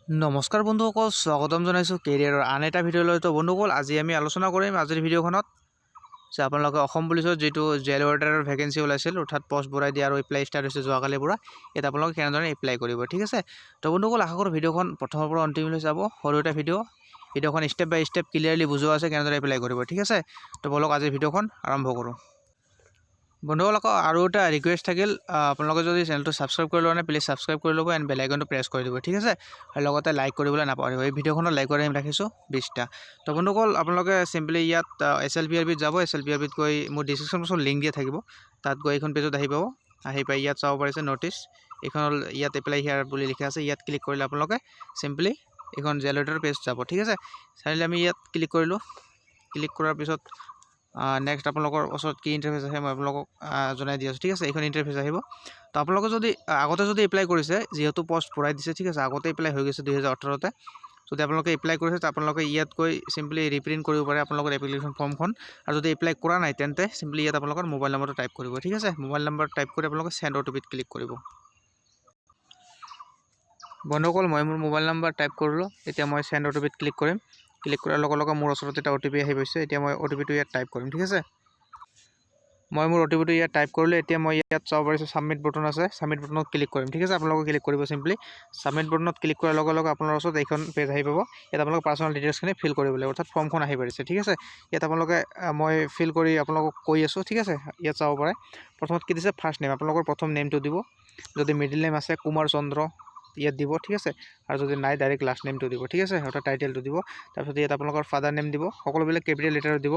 নমস্কাৰ বন্ধুসকল, স্বাগতম জনাইছোঁ কেৰিয়াৰৰ আন এটা ভিডিঅ'লৈ। তো বন্ধুসকল, আজি আমি আলোচনা কৰিম আজিৰ ভিডিঅ'খনত যে আপোনালোকে অসম পুলিচত যিটো জেল ৱাৰ্ডাৰৰ ভেকেঞ্চি ওলাইছিল, অৰ্থাৎ পষ্ট বঢ়াই দিয়া আৰু এপ্লাই ষ্টাৰ্ট হৈছে যোৱাকালিৰ পৰা, ইয়াত আপোনালোকে কেনেদৰে এপ্লাই কৰিব, ঠিক আছে। তো বন্ধুসকল, আশা কৰোঁ ভিডিঅ'খন প্ৰথমৰ পৰা অন্তিমলৈ চাব। সৰু এটা ভিডিঅ', ভিডিঅ'খন ষ্টেপ বাই ষ্টেপ ক্লিয়াৰলি বুজোৱা আছে কেনেদৰে এপ্লাই কৰিব, ঠিক আছে। তো ব'লক, আজিৰ ভিডিঅ'খন আৰম্ভ কৰোঁ। বন্ধুসকল, আকৌ আৰু এটা ৰিকুৱেষ্ট থাকিল, আপোনালোকে যদি চেনেলটো ছাবস্ক্ৰাইব কৰি লোৱা নাই, প্লিজ ছাবস্ক্ৰাইব কৰি ল'ব এণ্ড বেল আইকনটো প্ৰেছ কৰি দিব, ঠিক আছে। আৰু লগতে লাইক কৰিবলৈ নাপাহৰিব। এই ভিডিঅ'খনত লাইক কৰি আমি ৰাখিছোঁ 20টা। তো বন্ধুসকল, আপোনালোকে চিম্পলি ইয়াত এছ এল পি আৰ বিত যাব। এছ এল পি আৰ বিত গৈ মোৰ ডিছক্ৰিপশ্যন বক্সত লিংক দিয়া থাকিব, তাত গৈ এইখন পেজত আহি পাব। আহি পাই ইয়াত চাব পাৰিছে ন'টিছ এইখন হ'ল, ইয়াত এপ্লাই হিয়াৰ বুলি লিখা আছে। ইয়াত ক্লিক কৰিলে আপোনালোকে চিম্পলি এইখন জেল পেজ যাব, ঠিক আছে। চাৰিলে আমি ইয়াত ক্লিক কৰিলোঁ। ক্লিক কৰাৰ পিছত নেক্সট আপোনালোকৰ ওচৰত কি ইণ্টাৰফেচ আহে, মই আপোনালোকক জনাই দি আছোঁ, ঠিক আছে। এইখন ইণ্টাৰফেচ আহিব। তো আপোনালোকে যদি আগতে যদি এপ্লাই কৰিছে, যিহেতু পষ্ট বঢ়াই দিছে, ঠিক আছে, আগতে এপ্লাই হৈ গৈছে 2018তে, যদি আপোনালোকে এপ্লাই কৰিছে, তো আপোনালোকে ইয়াত গৈ চিম্পলি ৰিপ্ৰিণ্ট কৰিব পাৰে আপোনালোকৰ এপ্লিকেশ্যন ফৰ্মখন। আৰু যদি এপ্লাই কৰা নাই, তেন্তে চিম্পলি ইয়াত আপোনালোকৰ মোবাইল নম্বৰটো টাইপ কৰিব, ঠিক আছে। মোবাইল নম্বৰ টাইপ কৰি আপোনালোকে চেণ্ড অ'টিপিত ক্লিক কৰিব। বন্ধুসকল, মই মোৰ মোবাইল নম্বৰ টাইপ কৰিলোঁ। এতিয়া মই চেণ্ড অ'টিপিত ক্লিক কৰিম। ক্লিক কৰাৰ লগে লগে মোৰ ওচৰত এটা অ' টি পি আহি গৈছে। এতিয়া মই অ' টি পিটো ইয়াত টাইপ কৰিম, ঠিক আছে। মই মোৰ অ' টি পিটো ইয়াত টাইপ কৰিলোঁ। এতিয়া মই ইয়াত চাব পাৰিছোঁ ছাবমিট বটন আছে। ছাবমিট বটনত ক্লিক কৰিম, ঠিক আছে। আপোনালোকে ক্লিক কৰিব। চিম্পলি ছাবমিট বটনত ক্লিক কৰাৰ লগে লগে আপোনাৰ ওচৰত এইখন পেজ আহি পাব। ইয়াত আপোনালোকে পাৰ্চনেল ডিটেইলছখিনি ফিল কৰিব লাগিব, অৰ্থাৎ ফৰ্মখন আহি পাৰিছে, ঠিক আছে। ইয়াত আপোনালোকে মই ফিল কৰি আপোনালোকক কৈ আছোঁ, ঠিক আছে। ইয়াত চাব পাৰে, প্ৰথমত কি দিছে? ফাৰ্ষ্ট নেম, আপোনালোকৰ প্ৰথম নেমটো দিব। যদি মিডিল নেম আছে, কুমাৰ চন্দ্ৰ ইয়াত দিব, ঠিক আছে। আৰু যদি নাই, ডাইৰেক্ট লাষ্ট নেমটো দিব, ঠিক আছে, অৰ্থাৎ টাইটেলটো দিব। তাৰপিছত ইয়াত আপোনালোকৰ ফাদাৰ নেম দিব, সকলোবিলাক কেপিটেল লেটাৰত দিব।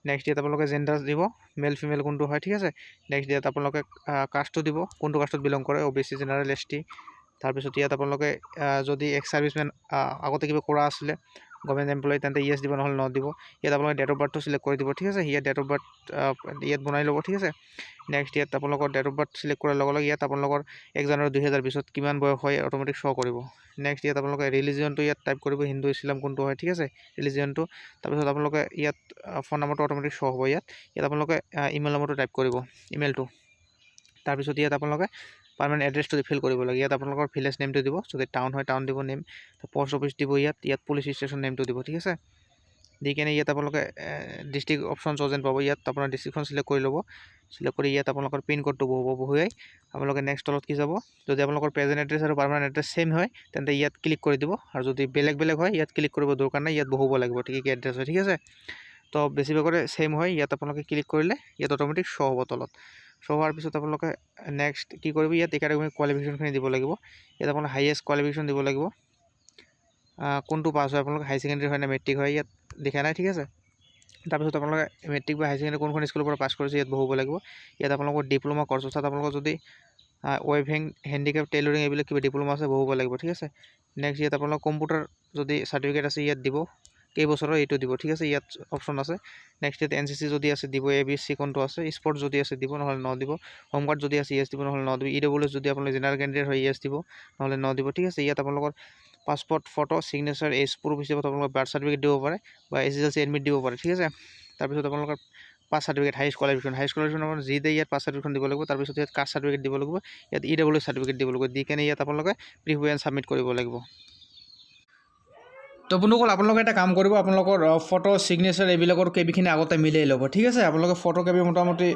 নেক্সট ইয়াত আপোনালোকে জেণ্ডাৰ দিব, মেল ফিমেল কোনটো হয়, ঠিক আছে। নেক্সট ইয়াত আপোনালোকে কাষ্টটো দিব, কোনটো কাষ্টত বিলং কৰে, O' B C, general, S T. তাৰপিছত ইয়াত আপোনালোকে যদি এক্স ছাৰ্ভিচমেন, আগতে কিবা কৰা আছিলে, গভৰ্ণমেণ্ট এমপ্লয়ী, তেন্তে য়েছ দিব, নহ'লে ন দিব। ইয়াত আপোনালোকে ডেট অফ বাৰ্থটো চিলেক্ট কৰি দিব, ঠিক আছে। ইয়াত ডেট অফ বাৰ্থ ইয়াত বনাই ল'ব, ঠিক আছে। নেক্সট ইয়াত আপোনালোকৰ ডেট অফ বাৰ্থ চিলেক্ট কৰাৰ লগে লগে ইয়াত আপোনালোকৰ 1 জানুৱাৰী 2020ত কিমান বয়স হয়, অট'মেটিক শ্ব' কৰিব। নেক্সট ইয়াত আপোনালোকে ৰিলিজিয়নটো ইয়াত টাইপ কৰিব, হিন্দু, ইছলাম কোনটো হয়, ঠিক আছে, ৰিলিজিয়নটো। তাৰপিছত আপোনালোকে ইয়াত ফোন নম্বৰটো অট'মেটিক শ্ব' হ'ব ইয়াত। ইয়াত আপোনালোকে ইমেইল নম্বৰটো টাইপ কৰিব, ইমেইলটো। তাৰপিছত ইয়াত আপোনালোকে পাৰ্মানেণ্ট এড্ৰেছটো ফিল কৰিব লাগে। ইয়াত আপোনালোকৰ ভিলেজ নেমটো দিব, যদি টাউন হয় টাউন দিব নেম, পষ্ট অফিচ দিব ইয়াত, ইয়াত পুলিচ ষ্টেচন নেমটো দিব, ঠিক আছে। দি কেনে ইয়াত আপোনালোকে ডিষ্ট্ৰিক্ট অপশ্যন চজেন পাব। ইয়াত আপোনাৰ ডিষ্ট্ৰিক্টখন চিলেক্ট কৰি ল'ব। চিলেক্ট কৰি ইয়াত আপোনালোকৰ পিন ক'ডটো বহুব। বহুৱাই আপোনালোকে নেক্সট তলত কি যাব? যদি আপোনালোকৰ প্ৰেজেণ্ট এড্ৰেছ আৰু পাৰ্মানেণ্ট এড্ৰেছ ছেইম হয়, তেন্তে ইয়াত ক্লিক কৰি দিব। আৰু যদি বেলেগ বেলেগ হয়, ইয়াত ক্লিক কৰিব দৰকাৰ নাই, ইয়াত বহুব লাগিব কি কি এড্ৰেছ হয়, ঠিক আছে। তো বেছিভাগৰে ছেইম হয়। ইয়াত আপোনালোকে ক্লিক কৰিলে ইয়াত অট'মেটিক শ্ব' হ'ব। তলত শ্ব' হোৱাৰ পিছত আপোনালোকে নেক্সট কি কৰিব? ইয়াত একাডেমিক কোৱালিফিকেশ্যনখিনি দিব লাগিব। ইয়াত আপোনালোকে হাইয়েষ্ট কোৱালিফিকেশ্যন দিব লাগিব, কোনটো পাছ হয় আপোনালোকে, হাই ছেকেণ্ডেৰী হয় নে মেট্ৰিক হয়, ইয়াত লিখা নাই, ঠিক আছে। তাৰপিছত আপোনালোকে মেট্ৰিক বা হাই ছেকেণ্ডেৰী কোনখন স্কুলৰ পৰা পাছ কৰিছে, ইয়াত বহুব লাগিব। ইয়াত আপোনালোকৰ ডিপ্ল'মা কৰ্চ, অৰ্থাৎ আপোনালোকৰ যদি ৱেভিং, হেণ্ডিক্ৰাফ্ট, টেইলৰিং এইবিলাক কিবা ডিপ্ল'মা আছে, বহুব লাগিব, ঠিক আছে। নেক্সট ইয়াত আপোনালোকৰ কম্পিউটাৰ যদি চাৰ্টিফিকেট আছে, ইয়াত দিব, কেইবছৰৰ এইটো দিব, ঠিক আছে। ইয়াত অপশ্যন আছে। নেক্সট ইয়াত এন চি চি যদি আছে দিব, এ বি চি কোনটো আছে, স্পৰ্টছ যদি আছে দিব, নহ'লে ন দিব। হোমগাৰ্ড যদি আছে য়েছ দিব, নহ'লে ন দিব। ই ডব্লিউ এছ যদি আপোনালোকে জেনেৰেল কেণ্ডিডেট হয়, য়েছ দিব, নহ'লে ন দিব, ঠিক আছে। ইয়াত আপোনালোকৰ passport photo, signature, age proof হিচাপত আপোনালোকৰ বাৰ্থ চাৰ্টিফিকেট দিব পাৰে বা H S L C admit দিব পাৰে, ঠিক আছে। তাৰপিছত আপোনালোকৰ pass certificate, highest qualification, highest qualification আপোনাৰ যি দিয়ে, ইয়াত পাছ চাৰ্টিফিকেটখন দিব লাগিব। তাৰপিছত ইয়াত কাষ্ট চাৰ্টিফিকেট দিব লাগিব, ইয়াত ই ডব্লিউ চাৰ্টিফিকেট দিব লাগিব। দি কেনে ইয়াত আপোনালোকে প্ৰিভিউ এণ্ড ছাবমিট কৰিব লাগিব। তো বন্ধুসকল, আপোনালোকে এটা কাম কৰিব, আপোনালোকৰ ফটো, ছিগনেচাৰ এইবিলাকৰ কেবিখিনি আগতে মিলাই ল'ব, ঠিক আছে। আপোনালোকে ফটো কেবি মোটামুটি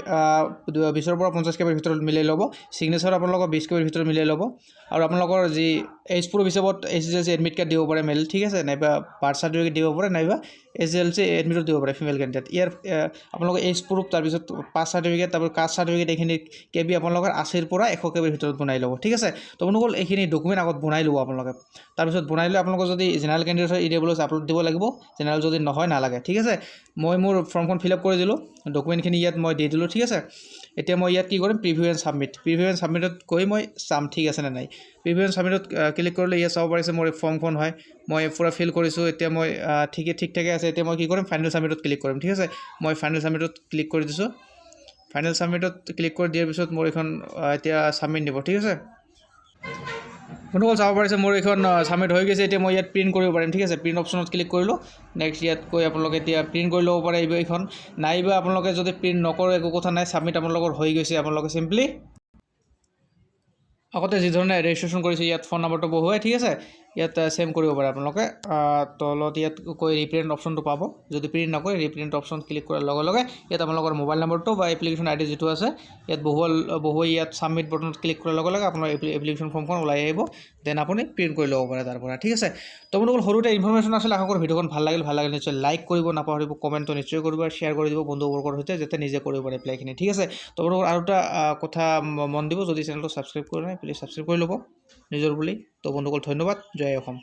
20ৰ পৰা 50 কেবিৰ ভিতৰত মিলাই ল'ব। ছিগনেচাৰ আপোনালোকৰ 20 কেবিৰ ভিতৰত মিলাই ল'ব। আৰু আপোনালোকৰ যি এইজ প্ৰুফ হিচাপত H S L C admit card দিব পাৰে মেল, ঠিক আছে, নাইবা বাৰ্থ চাৰ্টিফিকেট দিব পাৰে, নাইবা এইচ এছ এল চি এডমিটো দিব পাৰে ফিমেল কেণ্ডিডেট। ইয়াৰ আপোনালোকৰ এইজ প্ৰুফ, তাৰপিছত পাছ চাৰ্টিফিকেট, তাৰপিছত কাষ্ট চাৰ্টিফিকেট, এইখিনি কেবি আপোনালোকৰ 80ৰ পৰা 100 কেবিৰ ভিতৰত বনাই ল'ব, ঠিক আছে। তো বন্ধুসকল, এইখিনি ডকুমেণ্ট আগত বনাই ল'ব আপোনালোকে। তাৰপিছত বনাই লৈ আপোনালোকৰ যদি জেনেৰেল কেণ্ডিডেট হয়, ই ডব্লিউ এছ আপলোড দিব লাগিব। জেনেৰেল যদি নহয়, নালাগে, ঠিক আছে। মই মোৰ ফৰ্মখন ফিল আপ কৰি দিলোঁ, ডকুমেণ্টখিনি ইয়াত মই দি দিলোঁ, ঠিক আছে। এতিয়া মই ইয়াত কি কৰিম? Preview and submit. Preview and ছাবমিটত গৈ মই চাম ঠিক আছে নে নাই। প্ৰিভিউ এণ্ড ছাবমিটত ক্লিক কৰিলে ইয়াত চাব পাৰিছে মোৰ ফৰ্মখন হয়, মই পূৰা ফিল কৰিছোঁ। এতিয়া মই ঠিকে ঠিক ঠাকে আছে। এতিয়া মই কি কৰিম? ফাইনেল ছাবমিটত ক্লিক কৰিম, ঠিক আছে। মই ফাইনেল ছাবমিটত ক্লিক কৰি দিছোঁ। ফাইনেল ছাবমিটত ক্লিক কৰি দিয়াৰ পিছত মোৰ এইখন এতিয়া ছাবমিট দিব, ঠিক আছে। বন্ধুসকল, চাব পাৰিছে মোৰ এইখন ছাবমিট হৈ গৈছে। এতিয়া মই ইয়াত প্ৰিণ্ট কৰিব পাৰিম, ঠিক আছে। প্ৰিণ্ট অপশ্যনত ক্লিক কৰিলোঁ। নেক্সট ইয়াত গৈ আপোনালোকে এতিয়া প্ৰিণ্ট কৰি ল'ব পাৰে এইখন। নাইবা আপোনালোকে যদি প্ৰিণ্ট নকৰে, একো কথা নাই। ছাবমিট আপোনালোকৰ হৈ গৈছে। আপোনালোকে চিম্পলি আগতে যিধৰণে ৰেজিষ্ট্ৰেশ্যন কৰিছে, ইয়াত ফোন নম্বৰটো বহুৱাই, ঠিক আছে, ইয়াত ছেম কৰিব পাৰে আপোনালোকে। তলত ইয়াত গৈ ৰিপ্ৰিণ্ট অপশ্যনটো পাব। যদি প্ৰিণ্ট নকৰে, ৰিপ্ৰিণ্ট অপশ্যন ক্লিক কৰাৰ লগে লগে ইয়াত আপোনালোকৰ মোবাইল নম্বৰটো বা এপ্লিকেশ্যন আই ডি যিটো আছে, ইয়াত বহুৱাই ইয়াত ছাবমিট বটনত ক্লিক কৰাৰ লগে লগে আপোনাৰ এপ্লিকেশ্যন ফৰ্মখন ওলাই আহিব। Then আপুনি প্ৰিণ্ট কৰি ল'ব পাৰে তাৰ পৰা, ঠিক আছে। তো বন্ধুসকল, সৰু এটা ইনফৰমেশ্যন আছিলে। আশা কৰোঁ ভিডিঅ'খন ভাল লাগিল। ভাল লাগিল নিশ্চয় লাইক কৰিব নাপাহৰিব, কমেণ্টটো নিশ্চয় কৰিব আৰু শ্বেয়াৰ কৰি দিব বন্ধুবৰ্গৰ সৈতে, যাতে নিজে কৰিব পাৰে এপ্লাইখিনি, ঠিক আছে। তো বন্ধুসকল, আৰু এটা কথা মন দিব, যদি চেনেলটো ছাবস্ক্ৰাইব কৰা নাই, প্লিজ ছাবস্ক্ৰাইব কৰি ল'ব নিজৰ বুলি। তো বন্ধুসকল, ধন্যবাদ। জয় অসম।